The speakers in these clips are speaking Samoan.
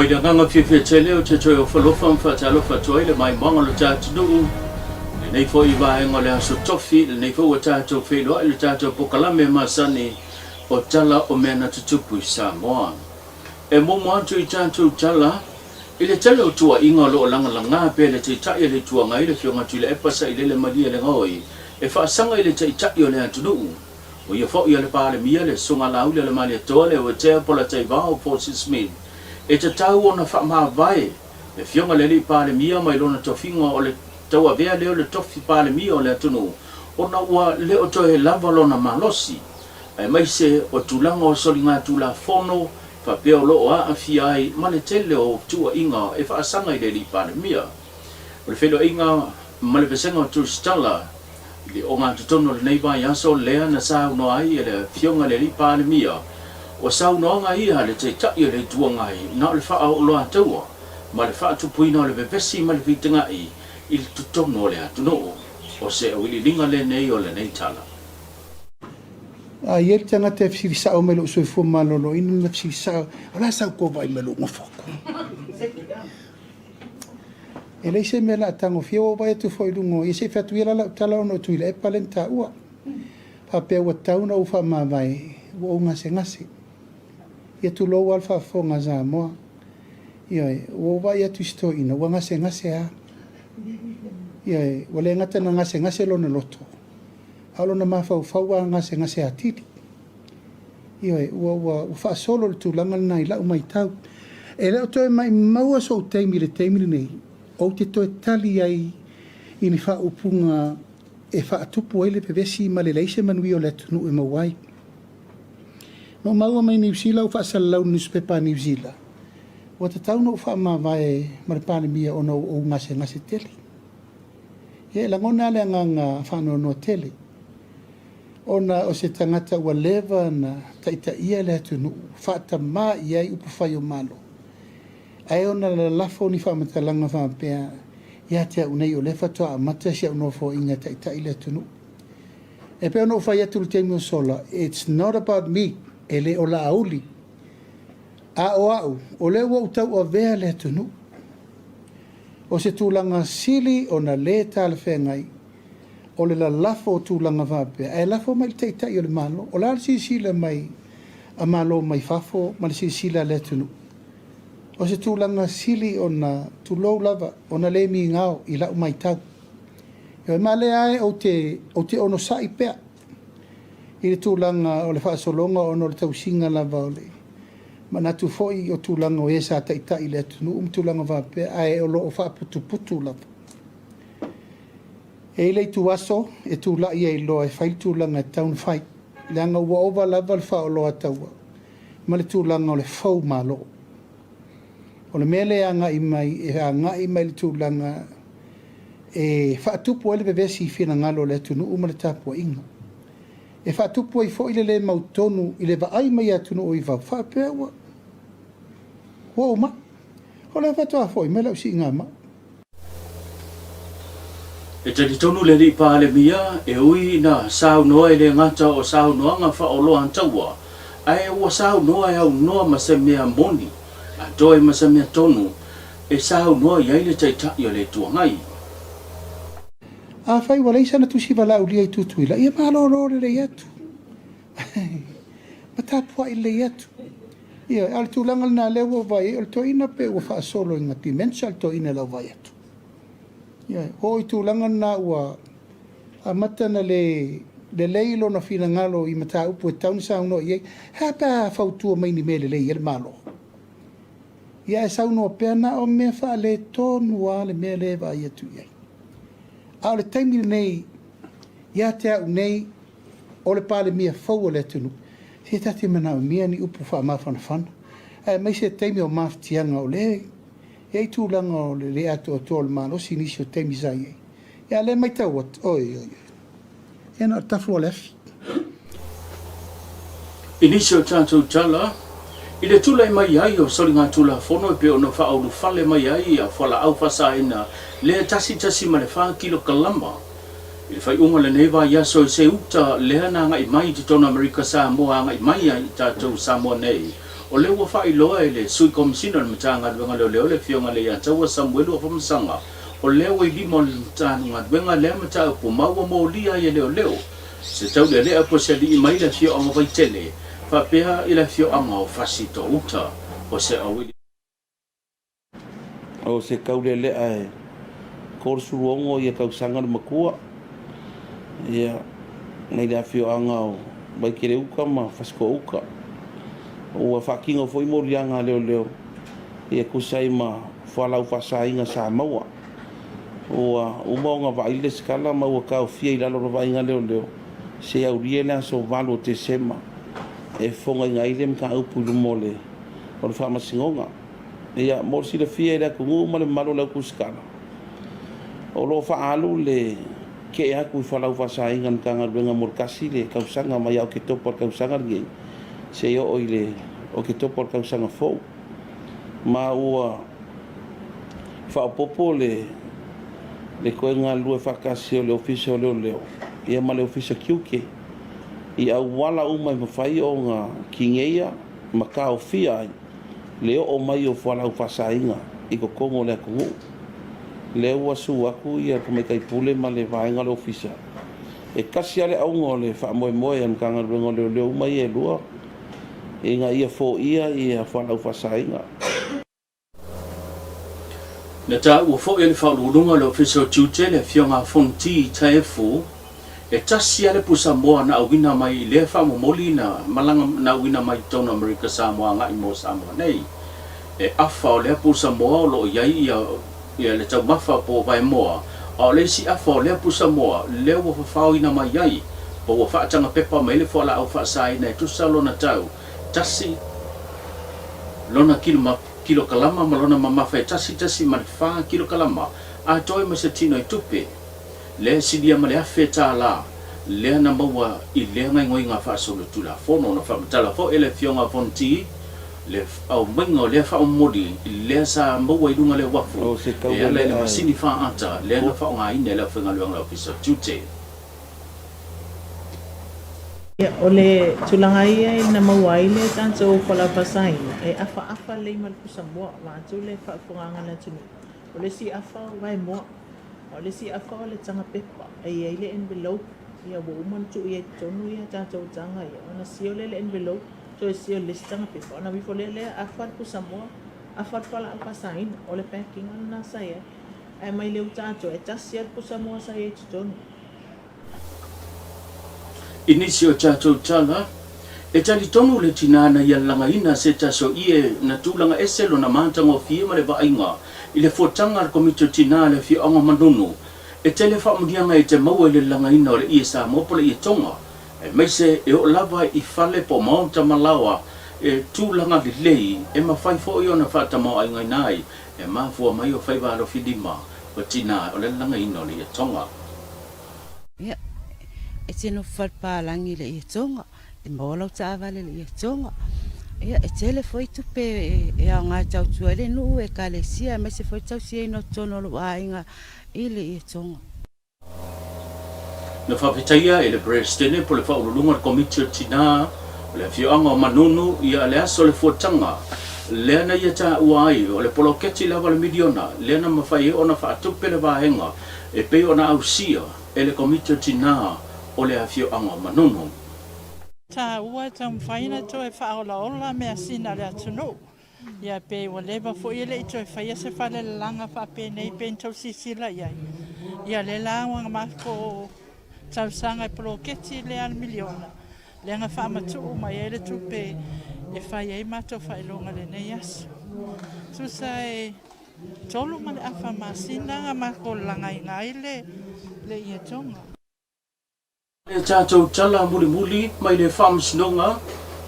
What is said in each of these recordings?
Mai le agaga fiafia tele ou te toe ofalofa ma faatalofa atu ai le maimoaga o le ta atunuu i lenei foi vaega o le Aso Tofi, lenei foi ua tatou feiloai i le tatou pokalame masani o Tala o Mea na Tutupu i Samoa. E muamua atu i tatou tala i le tele o tuuaiga o lo o lagalaga pea e le Taitai o le Itu Agai, le Afioga Tuilaepa Sailele Malielegaoi, e faasaga i le Taitai o le atunuu, o ia foi o le Palemia, le Susuga Laaulialemalietoa Leuatea Polataivao Fosi Smith, e tatau ona faamavae le Afioga i le Alii Palemia mai lona tofiga o le tauavea lea o le tofi Palemia o le atunuu ona ua le o toe lava lona malosi aemaise o tulaga o soligatulafono faapea o lo o aafia ai ma le tele o tuuaiga e faasaga i le Alii Palemia. O le feiloaiga ma le Vasega o Tusitala i le ogatotonu o lenei vaiaso lea na saunoa ai e le Afioga i le Alii Palemia, o saunoaga ia a le Taitai o le Itu Agai na o le faaoloataua ma le faatupuina o le vevesi ma le fitagai i le totonu o le atunuu. O se auiliiliga lenei o lenei tala. A i ai le tagata e fesili sao mai i lou soifua maloloina, na fesili sao, o le a sau kou vaai mai i lou nofo atu? E leai se mea o le a tagofia, ua ou vaai atu foi i luga o ia, se i fai atu ia la lau tala ona o Tuilaepa lea na taua. Faapea ua tatau ona ou faamavae, ua ou gasegase. Ia tulou lava le faafofoga a Samoa. Ioe, ua ou vaai atu i si toeaina, ua gasegase lava. Ioe, ua le gata ina gasegase lona loto, a o lona mafaufau ua gasegase atili. Ioe, ua, ua, ua faasolo le tulaga lena i lau matau. E le o toe maimauina sou taimi i le taimi lenei, ou te toe tali ai i ni faaupuga e faatupu ai le vevesi ma le leai se manuia o le atunuu e maua ai. Na ou maua mai Niu Sila ou faasalalau i le nusipepa a Niu Sila, ua tatau ona ou faamavae ma le Palemia ona ua ou gasegase tele. Ia e lagona lava le agaga faanoanoa tele, ona o se tagata ua leva ona taitaia le atunuu, faatamā i ai upufai o Malo, ae ona lalafo ni faamatalaga faapea ia te au nei o lea faatoa amata si au nofoaiga e taitai le atunuu. E pei ona ou fai atu i le taimi ua sola, it's not about me, e le o Laauli, a o au, o lea ua ou tauavea le atunuu. O se tulaga sili ona le talafeagai o le lalafo o tulaga faapea, ae lafo mai i le Taitai o le Malo. O le a le silasila mai a Malo mai fafo ma le silasila a le atunuu? O se tulaga sili ona, tulou lava, ona le migao i lau matau. Ioe, ma lea lava ou te, ou te onosai pea i le tulaga o le faasologa ona o le tausiga lava o le manatu foi o tulaga o e sa taitai i le atunuu ma tulaga faapea, ae o lo o faaputuputu lava. E i ai le ituaso e tulai ai loa e fai le tulaga e tatau ona fai, leaga ua ova lava le faaoloataua ma le tulaga o le fou malo. O le mea lea e agai mai, e agai mai i le tulaga e faatupu ai le vevesi i finagalo o le atunuu ma le tapuaiga. E faatupu ai foi le le mautonu i le vaai mai a atunuu i fafo faapea ua ua ou mai. O lea faatoa foi mai lau siigamai. E talitonu le Alii Palemia, e ui ina saunoa e le gata o saunoaga faaoloataua, ae ua saunoa e aunoa ma se mea moni, a toe ma se mea tonu e saunoa i ai le Taitai o le Itu Agai. Afai ua leai sana tusi valaaulia i Tutuila, ia malolo lelei atu, ma tapuai lelei atu. Ioe, a o le tulaga lena lea ua ou vaai ai, o le toeaina pei ua faasolo ina dementia le toeaina i lau vaai atu. Ioe, ua oo i tulaga lena ua amata ona le lelei lona finagalo i mataupu e tatau ona saunoa i ai. E a pe a fautua mai i ni mea e lelei ai le Malo? Ia ae saunoa pea na o mea faaletonu lava le mea lea e vaai atu i ai. A o le taimi lenei ia te au nei, o le Palemia fou o le atunuu, se ta te manaomia ni upu faamafanafana, aemaise taimi o mafatiaga o lea e i ai tulaga o le le atoatoa o le malosi i nisi o taimi sa i ai. Ia a o lea e matau atu, oi, oi, oi, ia na o le tafu o le afi. I nisi o tatou tala, i le tulai mai ai o soligatulafono e pei ona faaulufale mai ai a fualaau faasaina lea 1.4 kilokalama i le faaiuga o lenei vaiaso i se uta lea na agai mai i totonu o Amerika Samoa agai mai ai i tatou Samoa nei. O lea ua faailoa e le Sui Komesina o le Matagaluega o Leoleo le Afioga ia Leiataua Samuelu Afamasaga, o lea ua i lima o le Matagaluega lea mataupu ma ua molia ai e leoleo se taulealea po o se alii mai le afioaga o Vaitele faapea i le afioaga o Fasitoo-uta. O se auili. O se taulealea e 36 ia tausaga le matua, ia, mai le afioaga o Vaitele-uta ma Fasitoo-uta. Ua faatino foi moliaga a leoleo e tusa ai ma fualaau faasaina sa maua. Ua uma ona vaai le lesitala ma ua taofia i lalo o le vaaiga a leoleo se aulia i le aso 8 o Tesema e fofogaina ai le mataupu i luma o le Faamasinoga. Ia, mo le silafia e le atunuu ma le mamalu o le autusitala, o lo o faaalu le kee atu i fualaau faasaina a le Matagaluega mo le tasi le tausaga mai ia Oketopa o le tausaga lenei seia oo i le Oketopa o le tausaga fou. Ma ua faaopoopo le le toe galulue faatasi o le Ofisa o Leoleo ia ma le Ofisa Tiute i auala uma e mafai ona tineia ma taofia ai le oo mai o fualaau faasaina i totonu o le atunuu. Lea ua su atu ia le Tamaitai Pule ma le vaega o le Ofisa, e tasi lava le auga o le faamoemoe a le Matagaluega o Leoleo uma ia e lua, ina ia foia ia fualaau faasaina. Na taua foi e le Faauluuluga o le Ofisa o Tiute le Afioga a Fonti Taefu, e tasi lava le pusamoa na auina mai i lea faamomoli na malaga na auina mai i totonu o Amerika Samoa agai mo Samoa nei. E afa o lea pusamoa o lo o i ai ia ia le taumafa po o vaemoa, a o le isi afa o lea pusamoa lea ua fafaoina mai ai po ua faataga pepa mai le fualaau faasaina e tusa lona tau tasi lona kilokalama ma lona mamafa e 1.4 kilokalama atoa ma se tino i tupe lea e silia ma le $1,000 lea na maua i lea gaoioiga faasolitulafono. Na faamatala foi e le Afioga a Von Tee le aumaiga o lea faamomoli lea sa maua i luga o le uafu O se e ala i le taulealea e masini faaata lea na faaaogaina e le aufaigaluega a le Ofisa o Tiute. Ia, o le tulaga ia na maua ai le tatou fualaau faasaina, e afaafa lelei ma le pusamoa, vaeatu le faafofogaaga a le atunuu. O le isi afa o vaemoa, a o le isi afa o le taga pepa e i ai le envelope, ia ua uma ona tuu i ai i totonu ia tatou taga ia, ona seal lea i le envelope, toe seal i le isi taga pepa, ona aveifo lea lea afa le pusamoa, afa le fualaau faasaina. O le pack ina lena sa i ai. Ae mai le uta atoa, e tasi lava le pusamoa sa i ai i totonu. I nisi o tatou tala, e talitonu le tinā na ia lagaina se tasi o ie na tulaga ese lona matagofie ma le vaaiga i le fuataga a le Komiti o Tinā a le Afioaga o Manunu. E tele faamanuiaga e te maua i le lagaina o le ie Samoa po o le ie Tonga, aemaise e oo lava i fale po o maota ma laoa e tulaga lelei e mafai foi ona faatamaoaigaina ai e mafua mai o faiva alofi lima o tinā o le lagaina o le ie Tonga. Ia, e te nofo falepalagi i le ie Tonga, e maua lau taavale i le ie Tonga. Ia, e tele foi tupe e aoga e tautua ai le nuu, ekalesia, aemaise foi le tausiaina o totonu o lou aiga i le ie Tonga. Na faafetaia e le Peresetene po o le Faauluuluga o le Komiti o Tinā o le Afioaga o Manunu ia le aso o le fuataga lea na ia taua ai o le poloketi lava o le miliona lea na mafai ai ona faatupe le vaega e pei ona ausia e le Komiti o Tinā o le Afioaga o Manunu. Taua e taumafai ona toe faaolaola measina a le atunuu. Ia pe ua leva foi e le i toe faia se falelalaga faapenei pe ni tou silasila i ai. Ia lea la ua matou talosaga i poloketi lea a le miliona lea na faamatuu mai ai le tupe e fai ai matou faailoga i lenei aso. Tusa e 3.5 masina na matou lalagaina ai le ietoga. Le tatou tala mulimuli mai le Faamasinoga,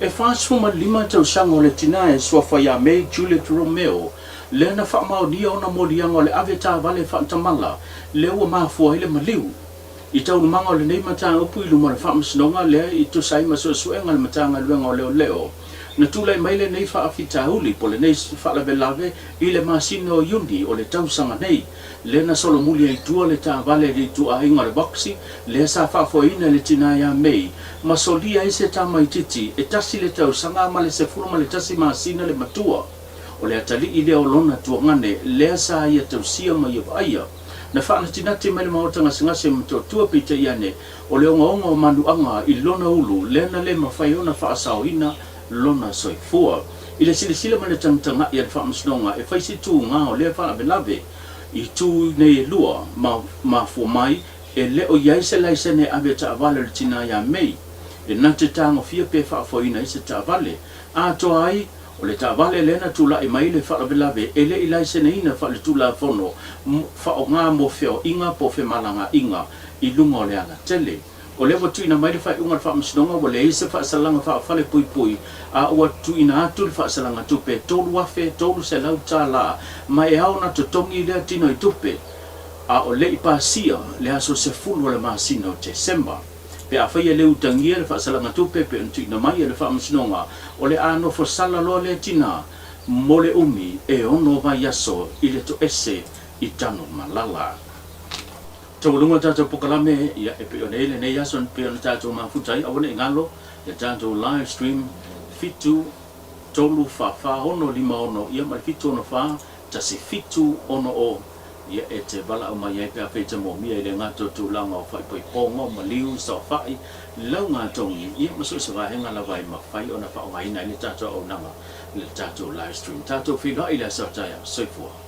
e 45 tausaga o le tinā e suafa ia May Juliet Romeo, lea na faamaonia ona moliaga o le ave taavale faatamala lea ua mafua ai le maliu. I taualumaga o lenei mataupu i luma o le Faamasinoga lea i tusa ai ma suesuega a le Matagaluega o Leoleo, na tulai mai lenei faafitauli po o lenei faalavelave i le masina o Iuni o le tausaga nei, lea na solomuli ai i tua le taavale i le ituaiga o le Voxy lea sa faafoeina e le tinā ia May. ma solia ai se tamaitiiti e tasi le tausaga ma le 11 masina le matua. O le atalii lea o lona tuagane lea sa ia tausia ma ia vaaia. Na faanatinati mai le maota gasegase ma Motootua peitai ane o le ogaoga o manuaga i lona ulu lea na le mafai ona faasaoina lona soifua. I le silasila ma le tagatagai a le Faamasinoga e fai se tuga o lea faalavelave i itu nei e lua ma mafua mai e le o i ai se laisene ave taavale o le tina ia Mei e na te tagofia pe faafoeina ai se taavale atoa ai O le taavale lea na tulai mai le faalavelave e le i laiseneina faaletulafono faaaoga mo feoaiga po o femalagaaiga i luga o le alatele. O lea ua tuuina mai le faaiuga a le Faamasinoga ua leai se faasalaga faafalepuipui a ua tuuina atu le faasalaga tupe $3,300 ma e ao ona totogi lea tino i tupe a o le i pasia le aso 10 o le masina o Tesema. Pe afai e le utagia le faasalaga tupe pe ona tuuina mai e le Faamasinoga, o le a nofo sala loa lea tina mo le umi e ono vaiaso i le toese i Tanumalala. Taualuga le tatou pokalame, ia e pei ona i ai lenei aso pei ona tatou mafuta ai, aua ne i galo le tatou live stream 7 3 4 4 6 5 6 ia ma le 7 6 4 1 7 6 0. Ia e te valaau mai ai pe afai e te moomia i le gata o tulaga o faaipoipoga, o maliu, saofai, laugatogi, ia ma so o se vaega lava e mafai ona faaaogaina ai le tatou auaunaga i le tatou live stream. Tatou feiloai i le aso a taeao. Soifua.